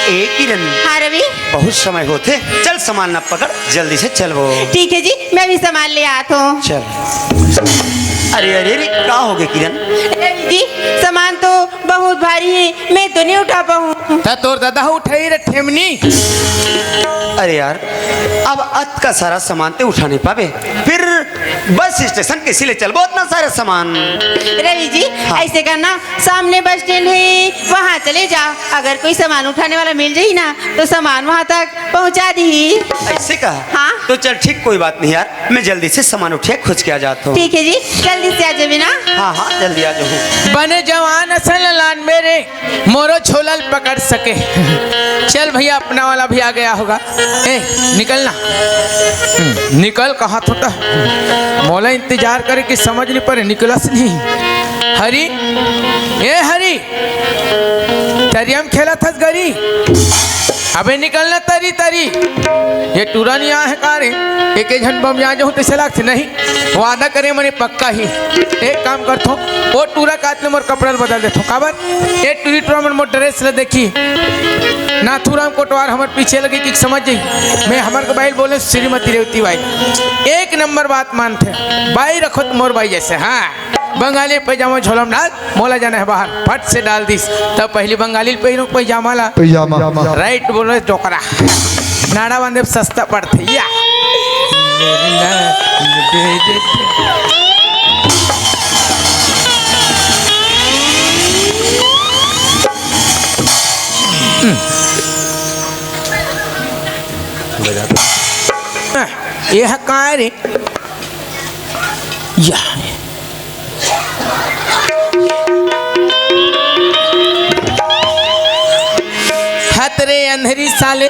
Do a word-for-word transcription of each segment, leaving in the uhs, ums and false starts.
ए किरण, हाँ रवि। बहुत समय होथे, चल सामान ला पकड़, जल्दी से चलबो। ठीक है जी, मैं भी सामान ले आत हूँ। चल। अरे अरे अरे, का होगे किरण? रवि जी, सामान तो बहुत भारी है, मैं तो नहीं उठा पाऊँ। त तोर ददा ह उठाही रे ठेमनी। अरे यार, अब अतका सारा सामान ते उठा नहीं पाबे, फिर बस स्टेशन कैसे ले चलबो अतना सारा सामान? रवि जी, हाँ। ऐसे करना, सामने बस स्टैंड है, वहाँ चले जा। अगर कोई सामान उठाने वाला मिल जाही ना, तो सामान वहाँ तक पहुँचा दीही। ऐसे का? हाँ। तो चल ठीक, कोई बात नहीं यार, मैं जल्दी से सामान उठिया खोज के आ जात हूँ। ठीक है जी, जल्दी से आ जाबे ना। हाँ हाँ, जल्दी आ जाऊँ। बने जवान असन लान मेरे, मोरो झोला ल पकड़ सके। चल भैया, अपना वाला भी आ गया होगा। ए, निकलना। हम्म, निकल कहा थोटा। मोला इंतजार करे कि समझ नहीं पड़े, निकलस नहीं। हरी, ए हरी, तरिया म खेलत हस गरी। अबे निकलना तरी तरी। ये टूरा नहीं आए है का रे? एक झन बम यहाँ जाऊँ तैसे लागथे नहीं। वादा करे मने पक्का ही। एक काम करथो, ओ टूरा काट ले मोर कपड़ा ल बदल देथो। काबर? ए टूरी टूरा मन मोर ड्रेस ल देखी। नाथूराम कोटवार हमर पीछे लगे कि समझ जाई। मैं हमर के बाई ल बोले श्रीमती रेवती बाई। एक नंबर बात मानथे। बाई रखो त मोर बाई जैसे, हाँ। बंगाली पैजामा झोला म डाल, मोला जाना है बाहर, फट से डाल दिस। तब पहली बंगाली ल पहिरो पैजामा ला। पैजामा। राइट बोले डोकरा। नाड़ा बांधे सस्ता पड़थे या। ये ह काय रे? या। हत रे अंधरी साले,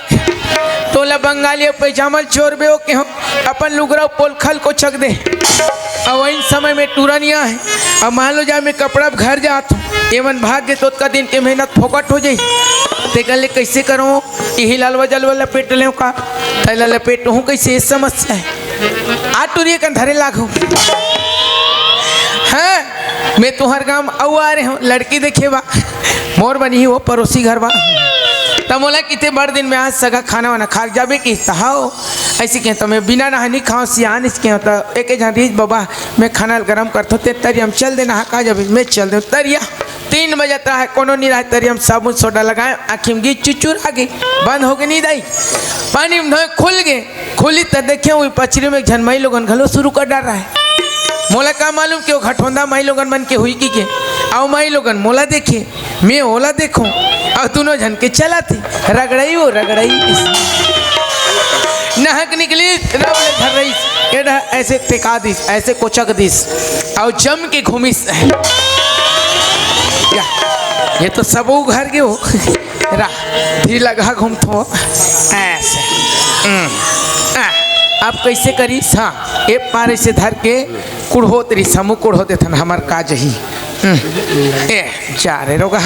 तोला बंगाली पैजामा ल चोर बे ओ के हो, अपन लुगरा पोलखल कोचक दे। अउ वही समय में टूरा नहीं आए, अब मान लो जा मैं कपड़ा घर जात हूँ, एमन भाग गे तो ओतका दिन के मेहनत फोकट हो जाई। तेकर ले कैसे करो, यही लालवा जलवा लपेट लेव का, तैला लपेट हूँ कैसे, ये समस्या है। आ टूरी कन धरे लागू। हाँ, मैं तुहर गांव अउ आ रहे हूँ, लड़की देखे बा, मोर बनी ही वो पड़ोसी घर बा। त मोला किते बड़ दिन में आज सगा खाना वाना खा के जाबे कि तहाओ। ऐसे कहे त मैं बिना नहा नहीं खाओ, सियान इस कहे त एक एक झन रीझ बबा, मैं खाना गरम करथो, ते तरी हम चल देना हा का जाबे, मैं चल दे तरिया। तीन बजे त रहा है, कोनो नहीं रहा है, तरी हम साबुन सोडा लगाए, आँखी में गिर चुचुर आ गई, बंद हो गई नींद आई, पानी में धोए खुल गए। खुली त देखे हुई पचरी में एक झन माई लोगन घलो शुरू कर डाल रहा है। मोला का मालूम कि वो घटोंदा माई लोगन मन के हुई की के। आओ माई लोगन मोला देखे, मैं ओला देखो, और दोनों झन के चला थी रगड़ई वो रगड़ई। नहक निकली, रब ले धर रही, एडा ऐसे टेका दिस, ऐसे कोचक दिस, और जम के घूमिस। या, ये तो सब वो घर के हो। रा, धी लगा घूमथो ऐसे। हम्म। आ, अब कैसे करिस? हाँ, ए पार ऐसे धर के कुड़होत रही, समूह कुड़होत थन हमर का जही। हम्म। ए, जा रे रोगा।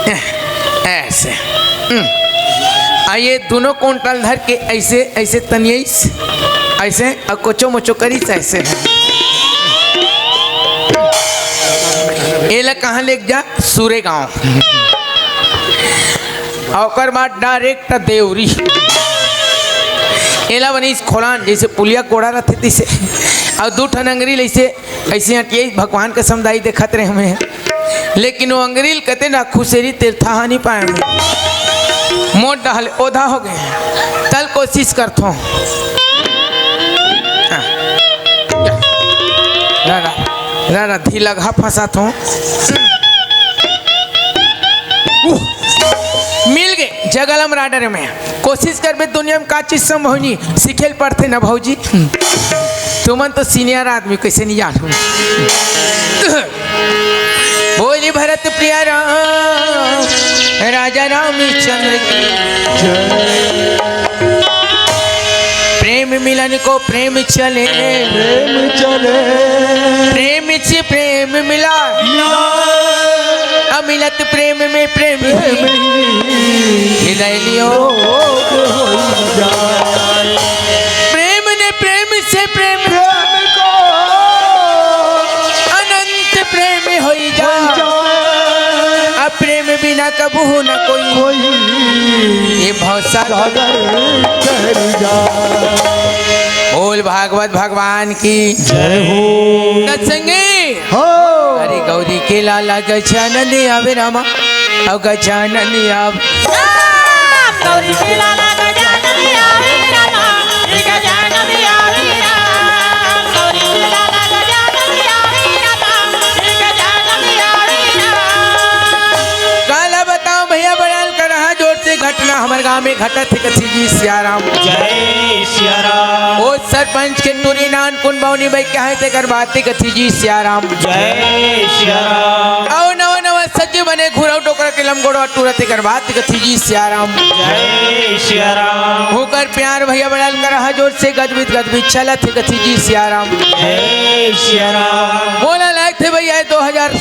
ए, ऐसे। हम्म। आ ये दोनों कुंटल धर के ऐसे, ऐसे तनियस, ऐसे, और कोचो मोचो करिस ऐसे। एला कहाँ लेके जा? सूरे गांव। अउ ओकर बाद डायरेक्ट देवरी। एला बनीस खोलान, जैसे पुलिया कोड़ा रथे तैसे। अउ दू ठन अंगरी ल ऐसे, ऐसे हटिए, भगवान कसम दाई देखत रहे हमें। लेकिन वो अंगरी ल कते ना खुसेरी तेल था नहीं पाए हमें। मोट डहल ओधा हो गए। तल कोशिश करथो। रा, रा, रा, रा, धी लगा फंसाथो। उह, मिल गए जगलम राडर में। कोशिश करबे दुनिया में का चीज संभव नहीं, सीखे ल पड़थे ना भौजी। तुमन तो सीनियर आदमी, कैसे नहीं जानू। बोली भरत प्रिया राम, राजा रामचंद्र की जय। प्रेम मिलन को प्रेम चले, प्रेम चले। प्रेम से प्रेम मिला, मिला। अमिलत प्रेम में प्रेम ही, प्रेम ही हृदय लियो। रोग हो जाए। प्रेम ने प्रेम से प्रेम, प्रेम को अनंत प्रेम होई जा। होई जा। अब प्रेम बिना कबहू न कोई, कोई। सागर कर जा। बोल भागवत भगवान की जय हो। सत्संगी हो। अरे गौरी के लाला गजानन आवे रामा, अब गजानन आवे। गौरी के लाला गजानन आवे रामा, गजानन आवे रामा। गौरी के लाला गजानन आवे रामा, गजानन आवे रामा। काला बताओ भैया, बड़ाल कर रहा जोर से घटना हमर गांव में घटत हे कथी जी सियाराम। जय सियाराम। ओ सरपंच के टूरी नान कुन बौनी बई कहे तेकर बात हे कथी जी सियाराम। जय सियाराम। आओ नवा नवा सजी बने घुरव डोकरा के लमगोड़वा टूरत तेकर बात हे कथी जी सियाराम। जय सियाराम। होकर प्यार भैया बड़ाल कर रहा जोर से गदबिद गदबिद चलत हे कथी जी सियाराम। जय सियाराम। बोला लायक थे भैया दो हजार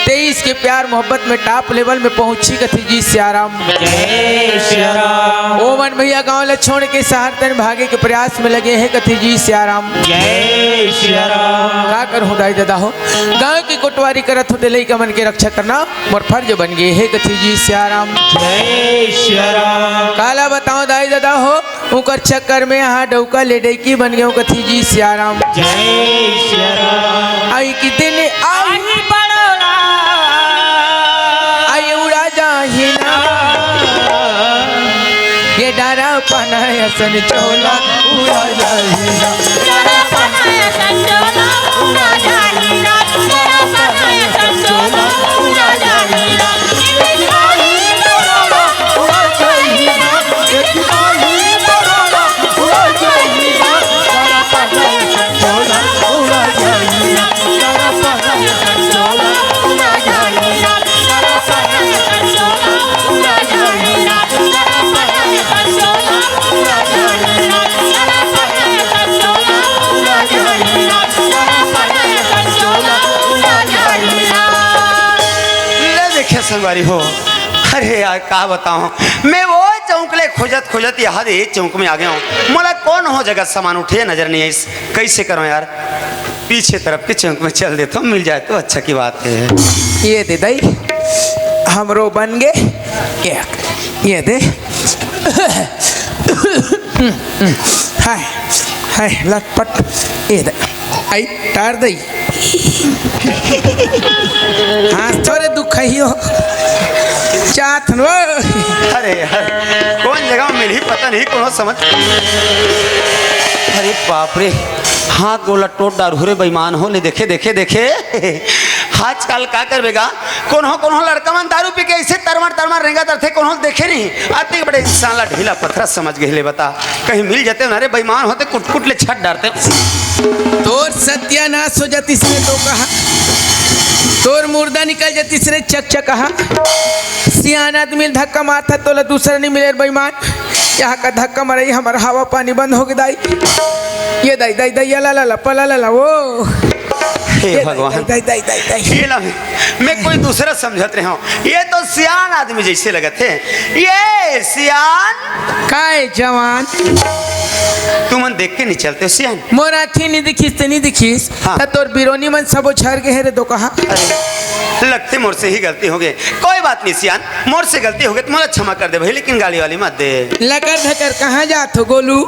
तेईस के प्यार मोहब्बत में टॉप लेवल में पहुंची कथी जी सियाराम। जय सियाराम। ओमन भैया गांव ला छोड़ के शहर तन भागे के प्रयास में लगे हे कथी जी सियाराम। जय सियाराम। का करहूं दाई ददा हो, गांव की कोटवारी करत होते लइका मन के रक्षा करना मोर फर्ज बन गे हे कथी जी सियाराम। जय सियाराम। काला बताओ दाई ददा हो, ओकर चक्कर में यहाँ डौका ले डैकी बन गए कथी जी सियाराम। जय सियाराम। आई कि दिन आई पड़ोला। आई उड़ा जाही ना। ये डारा पना असन चोला उड़ा जाही ना। डारा पना असन चोला उड़ा जाही ना। डारा पना असन चोला उड़ा जाही ना। ले देखे संगवारी हो, अरे यार का बताओ, मैं वो चौंक ले खोजत खोजत यहाँ ये चौंक में आ गया हूँ। मोला कोनो जगह सामान उठे नजर नहीं आइस, कैसे करो यार? पीछे तरफ के चौंक में चल देता हूँ, मिल जाए तो अच्छा की बात है। ये दे दई, हमरो बन गे। ये, ये दे। हाय, हाय, लटपट। ये दे। आई, टार दई। हाँ, थोड़े दुख है यो। चाहत न वो। अरे यार, कौन जगह में मिली पता नहीं, कौन समझ। अरे बाप रे, हाथ गोला टोट डारू रे बेईमान हो। ले देखे, देखे, देखे। आजकल का करबे गा, कोनो कोनो लड़का मन दारू पी के ऐसे तरमर तरमर रेंगत रथे, कोनो देखे नहीं। अति बड़े इंसान ला ढीला पथरा समझ गए ले बता। कहीं मिल जाते ना रे बेईमान होते, कुट कुट ले छट डारते। तोर सत्यानाश हो जातिस रे तो कहा, तोर मुर्दा निकल जातिस रे चक चक कहा। सियान आदमी ल धक्का मारथा तोला दूसरा नहीं मिले रे बेईमान। यहाँ का धक्का मरई हमर हवा पानी बंद हो गे दाई। ये दाई, दाई, दाई, ये ला, ला, ला, पला, ला, ला, वो। हे ये दाई, भगवान। दाई, दाई, दाई, दाई, दाई। ये ला, मैं कोई दूसरा समझत रहे हूँ। ये तो सियान आदमी जैसे लगत हे। ये सियान। काय जवान? तुमन देख के नहीं चलते हो सियान। मोर आँखी नहीं दिखिस ते नहीं दिखिस। हाँ। त तोर बिरोनी मन सबो झर गे हे रे दो कहा। अरे, लगथे मोर से ही गलती हो गे। कोई बात नहीं सियान, मोर से गलती हो गे त मोला क्षमा कर दे भाई, लेकिन गाली वाली मत दे। लकर धकर कहाँ जात हो गोलू?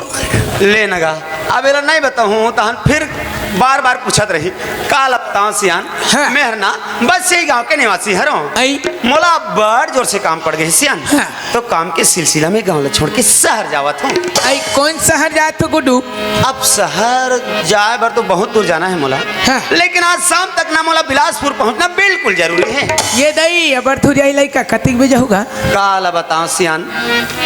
ले नगा, अब एला नहीं बताहूँ तहन फिर बार बार पूछत रही। काला बताओ सियान, हाँ। मैं हर ना बस यही गाँव के निवासी हरों। आई। मोला बड़ जोर से काम पड़ गए सियान। हाँ। तो काम के सिलसिला में गांव ला छोड़ के शहर जावत हूँ। आई कौन शहर जात हो गुड्डू? अब शहर जाए बर तो बहुत दूर जाना है मोला, हाँ। लेकिन आज शाम तक ना मोला बिलासपुर पहुंचना बिल्कुल जरूरी है। ये दई, अबर थुरियाई लइका कतिक बजे होगा? काला बताओ सियान,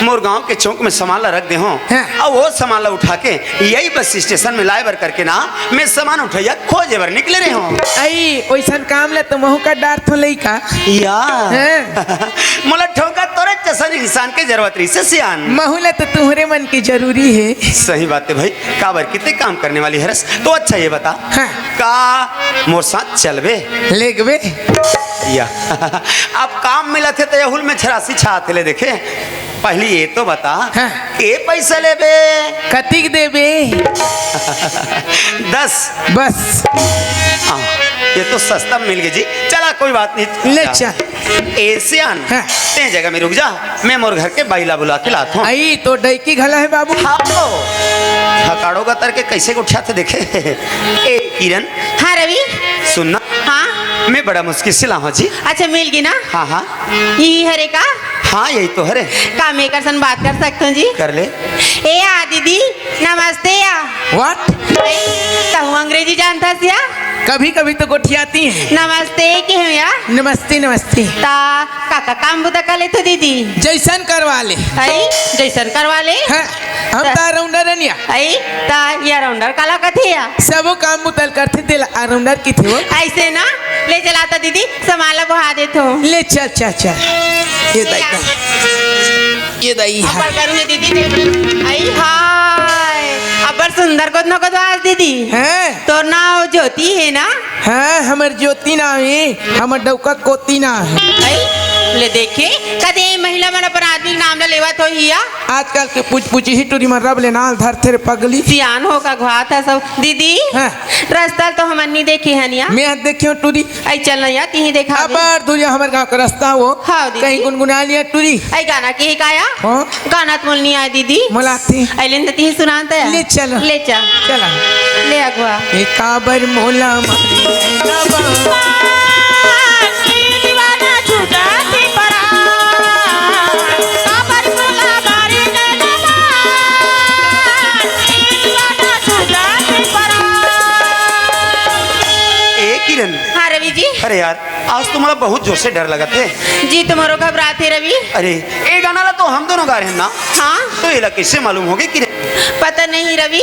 मोर गांव के चौक में सामान ला रख दे हो, हाँ। और वो सामान ला उठा के यही बस स्टेशन में लाए बर करके ना मैं सामान उठैया खोजे बर निकले रहे हो। आई, ओइसन काम ला तो महू कर डारथो लइका। या। हाँ। मोला ठोका तोरे जैसन इंसान के जरूरत रही से सियान। महू ला तो तुम्हरे मन की जरूरी है। सही बात है भाई, काबर कितने काम करने वाली हरस। तो अच्छा ये बता, हाँ। का मोर साथ चलबे? लेगबे? या। अब काम मिलत हे तो यहुल में छरासी छात ले देखे। पहली ये तो बता, हाँ। के पैसा लेबे? कतिक देबे? दस। बस। हाँ, ये तो सस्ता में मिल गई जी। चला, कोई बात नहीं। ले चल। ए सियान, हाँ। ते जगह में रुक जा, मैं मोर घर के बाई ला बुला के लात हूँ। आई तो डैकी घला है बाबू। हाँ तो। हकाड़ो का तर के कैसे उठा थे देखे। ए किरण। हाँ रवि। सुनना। हाँ। मैं बड़ा मुश्किल से लाहूँ जी। अच्छा, मिल गई ना? हाँ, हाँ। ई हरे का? हाँ, यही तो हरे। का मैं एकर सन बात कर सकत हूँ जी? कर ले। ए आ दीदी, नमस्ते आ। What? तहु अंग्रेजी जानत हस या? कभी कभी तो गोठियाती हैं। नमस्ते केहेंव या। नमस्ते, नमस्ते। ता का का काम बुता कर लेथो दीदी? जैसन करवा ले। आई, जैसन करवा ले? हाँ, हम त- त राउंडर हन या। आई, ता ये राउंडर काला कथे या? सबो काम बुता ल करथे, तेला राउंडर किथे वो। ऐसे ना, ले चला ता दीदी, सामान ला बोहा देथो। ले चल, चल, चल। ये दाई, दाई। ये दाई है। अब्बड़ करू हे दीदी, देख। आई हाय, अब्बड़ सुंदर गोद न गोद आज दीदी। हैं? तोर नाव ज्योति हे ना? हाँ, हमर ज्योति नाव हे, हमर डौका कोती नाव हे। आई, ले देखे, कदे महिला मन अपन आदमी के नाम ला लेवत होही या? आजकल के पूछ पूछ ही टूरी मन रब ले नाव धरथे रे पगली। सियान हो का घुआत हे सब। दीदी, हाँ। रस्ता तो हमन नी देखे हन या। मैं देखे हूँ टूरी। आई चल ना या, तिही देखा दे। अब्बड़ दूरिया हमर गाँव के रस्ता वो। हाँ, दीदी। कहीं गुनगुना लिया टूरी। आई गाना के ही गाया? हाँ। गाना तो मोला नी आय दीदी। मोला आथे। आई लेन त तिही सुनान त या। ले चल। ले चल। चला। ले अगवा। ए काबर मोला मारे नैना बा। ए किरण। हाँ रवि जी। अरे यार, आज तो मोला बहुत जोर से डर लगत हे। जी, तो मोरो घबरात हे रवि। अरे, ए गाना ला तो हम दोनों गा रहे हैं ना? हाँ। तो एला कैसे मालूम होगे कि पता नहीं रवि।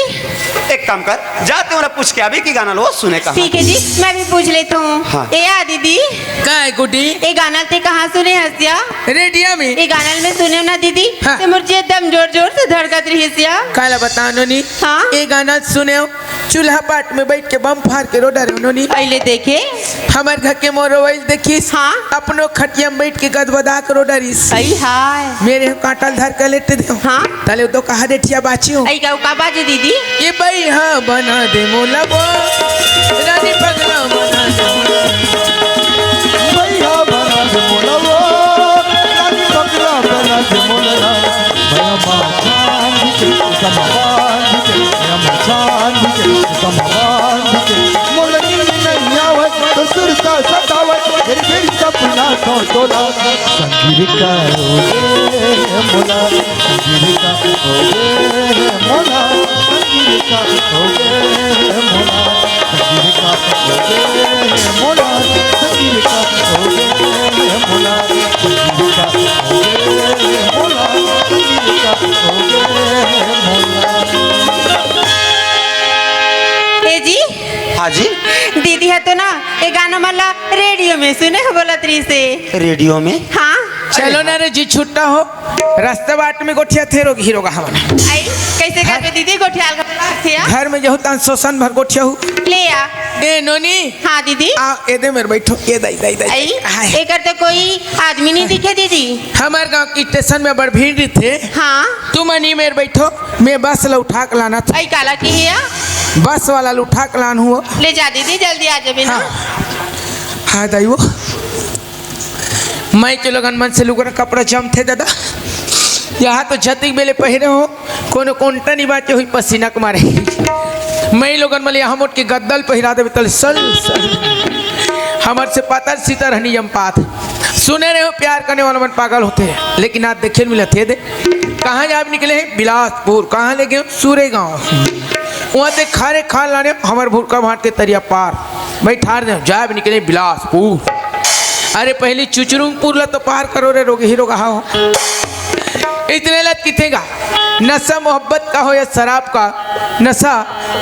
एक काम कर, जा ते ओला पूछ के आबे कि गाना ला वो सुने कहाँ। ठीक है जी, मैं भी पूछ लेता हूँ। हाँ। ए आ दीदी। का है गुड्डी? ए गाना ते कहाँ सुने हस या? रेडियो में। ए गाना में सुने ना दीदी, हाँ। ते मोर जी एकदम जोर जोर से धड़कत रहिस या। काला बता नोनी। हाँ। ए गाना सुने हो? चूल्हा पाट में बैठ के बम फार के रो डरे नोनी। अइले देखे। हमर घर के मोर रोवइल देखिस। हाँ। अपनो खटिया में बैठ के गदबदा के रो डरिस। अई हाय। मेरे काटल धर के लेट दे। हाँ। तले तो कहा दे ठिया बाची हो। अई का, का बाजी दीदी? ये बई हाँ बना दे मोला वो। रानी पगला बना दे। भैया बना दे मोला वो, रानी पगला बना दे मोला। भैया माँ चांद के, समा बांध के, भैया माँ चांद के, समा बांध के। मोला नींद नहीं आवत, तो सुरता सतावत, फिर फिर सपना तो तोला। संगीर का रोए मोला, संगीर का रोए मोला, संगीर का रोए मोला। ए जी, हाँ जी। दीदी ह तो ना, ए गाना मन ला रेडियो में सुने ह बोलत रहिसे। रेडियो में? हाँ। चलो ना रे जी, छुट्टा हो। रस्ता बाट में गोठियाथे रोगही रोगहा मन। आई, कैसे घर घर में दीदी गोठियाल का बात है? घर में जहू तन शोषण भर गोठियाहू। ले आ। ए नोनी। हाँ दीदी। आ, एदे मेर बैठो, ए दाई, दाई, दाई। आई, हाय। एकर तो कोई आदमी नहीं दिखे दीदी। हमर गांव के स्टेशन में बड़ भीड़ रहिथे। हाँ। तुमन ई मेर बैठो, मैं बस ला उठा के लानत हूँ। आई काला की हिया? बस वाला ला उठा के लानहूँ। ले जा दीदी, जल्दी आ जाबे ना। हाँ। हाँ दाई वो। मैं के लोगन मन से लुगरा कपड़ा जमथे दादा। यहाँ तो जतिक बेले पहिरे हो, कोनो कोंटा नहीं बाचे हुई पसीना के मारे। मैं लोगन मन यहाँ मोट के गद्दल पहिरा देबे तले सल, सल। हमर से पातर सीतर हनी जम पात। सुने रहे हो प्यार करने वाला मन पागल होथे, लेकिन आज देखे मिलत हे दे। कहाँ जाब निकले हैं? बिलासपुर। कहाँ ले गए हो? सूरेगांव। वहाँ ते खारे खान लाने हमर भुरका भाट के तरिया पार। भाई ठार दे, जाब निकले बिलासपुर। अरे पहली चुचरुंगपुर ला तो पार करो रे रोगही रोगहा हो। इतने लत किथे गा, नशा मोहब्बत का हो या शराब का, नशा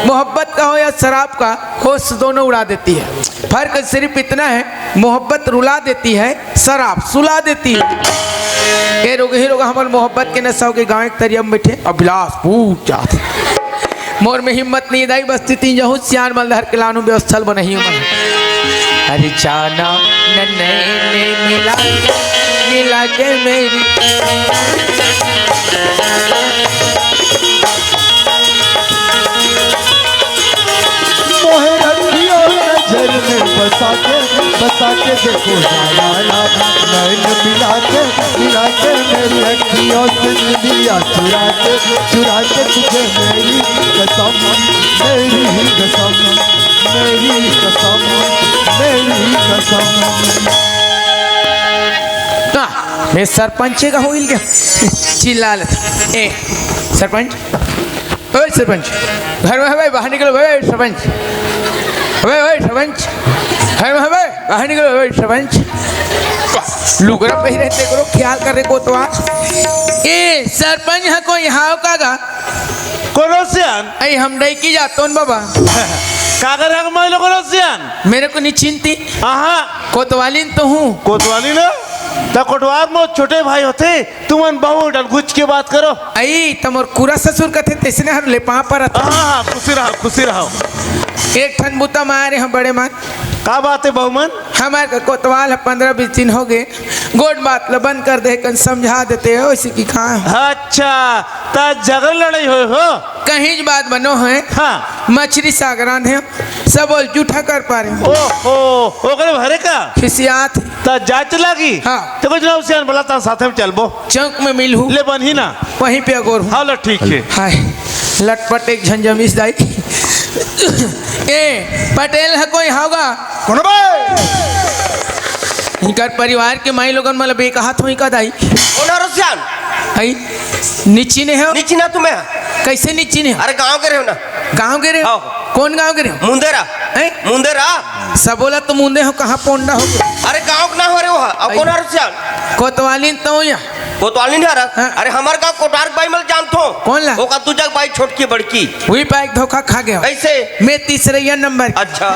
मोहब्बत का हो या शराब का, होश दोनों उड़ा देती है। फर्क सिर्फ इतना है, मोहब्बत रुला देती है, शराब सुला देती है। ए रोगही रोगहा हमर मोहब्बत के नशा हो के गाँव के तरिया में बैठे, अब बिलासपुर जात। मोर में हिम्मत नहीं दाई, बस तीन जहू सियान मन धर के लानू व्यवस्थल बनही मन। अरे जाना न नैने मिला के, मिला के मेरी। मोहे रखियो नजर में बसा ताके देखो जाना ना, नैन मिला के, मिला के मेरी अखियों से निंदिया चुरा के, चुरा के तुझे मेरी कसम, मेरी कसम, मेरी कसम, मेरी कसम। ना, मैं सरपंच का होइल के चिल्ला लेता। ए, सरपंच, ओए सरपंच, घर में हवे, बाहर निकलो भाई सरपंच। हवे, ओए सरपंच, घर में हवे, बाहर निकलो भाई सरपंच। लुगरा पहिरे ते करो, ख्याल करे कोतवाल। ए सरपंच, हा कोई हाव का गा? कोनो सियान? अई हम डैकी जातोन बाबा। का करे हम माइलो कोनो सियान? मेरे को नहीं चिंती। आहा। कोतवालिन तो हूँ। कोतवालिन? त कोटवार में छोटे भाई होते, तुमन बहुत डलगुच के बात करो। अई, तमोर कुरा ससुर कथे, तइसने हर ले पाँव परत। हाँ, हाँ, खुशी रहो, खुशी रहो। एक ठन बुता मारे हम बड़े मन। का बात है, बहुमन? हमार का कोतवाल ह पंद्रह बीस दिन हो गए, गोठ बात ल बंद कर दे, कन समझा देते हो, इसी की कहा। अच्छा, त झगड़ लड़ाई होए हो? कहीं बात बनो है। हाँ। मछरी सागरान है, सब बोल जूठा कर पा रहे हो। ओहो, ओकरे भरे का? खिसियात। त जाच लागी? हाँ। तो कुछ ना उसे बोला था, साथ में चलबो। चौक में मिलहू। ले बनही ना। वहीं पे अगोर हूँ। हाँ, लो, ठीक है। हाय, लटपट एक झन जमीस दाई। ए, पटेल ह कोई होगा? कौन बे? इनकर परिवार के माई लोगन मन ल बेकहात होई का दाई? कौन हरो सियान? हई, निचिने हो? निचिना तुम्हें? कैसे निचिने हो? अरे गाँव के रहो ना। गाँव के रहे हो? हाँ। कौन गाँव के रहे हो? मुंदेरा। हैं? मुंदेरा। सब बोला तो मुंदे हो, कहाँ पोंडा हो गया? अरे गाँव के ना हो रहे हो, अब अई। कौन हरो सियान? कोतवालिन तो या। कोतवालिन हरस? हाँ। अरे हमार गाँव कोटवार के बाई मल जानथो। कौन ला? ओका दू जग बाई छोटकी बड़की। वही बाई धोखा खा गया। कैसे? मैं तीसरैया नंबर। अच्छा।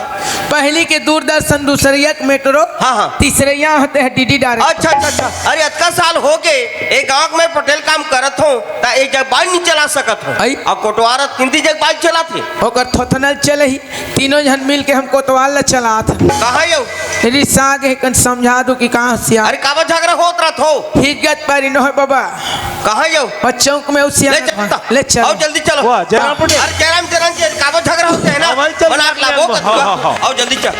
पहली के दूरदर्शन, दूसरैया के मेट्रो। हाँ, हाँ। तीसरैया होते हैं डीडी डायरेक्ट। अच्छा, अच्छा, अच्छा। अरे अतका साल हो गए, ए गाँव में पटेल काम करत हो, ता एक जग बाई नहीं चला सकत हो। अई। अब कोटवार तीन तीन जग बाई चलाथे। ओकर थोथनल चले ही। तीनों झन मिल के हम कोतवाल ला चलात हन। कहाँ यो? रिसा के कन समझा दू कि कहाँ सिया। अरे काबर झगड़ा होत रहत हो? हिज्जत पर इनो है बाबा। कहाँ यो? और चौक में उसिया ले चल। ले चल। आओ जल्दी चलो। वाह, जयराम पटेल। अरे जयराम, जयराम के काबर झगड़ा होते है ना? हाँ भाई, चल, बना के लाबो। हाँ, हाँ, हाँ। आओ जल्दी चल।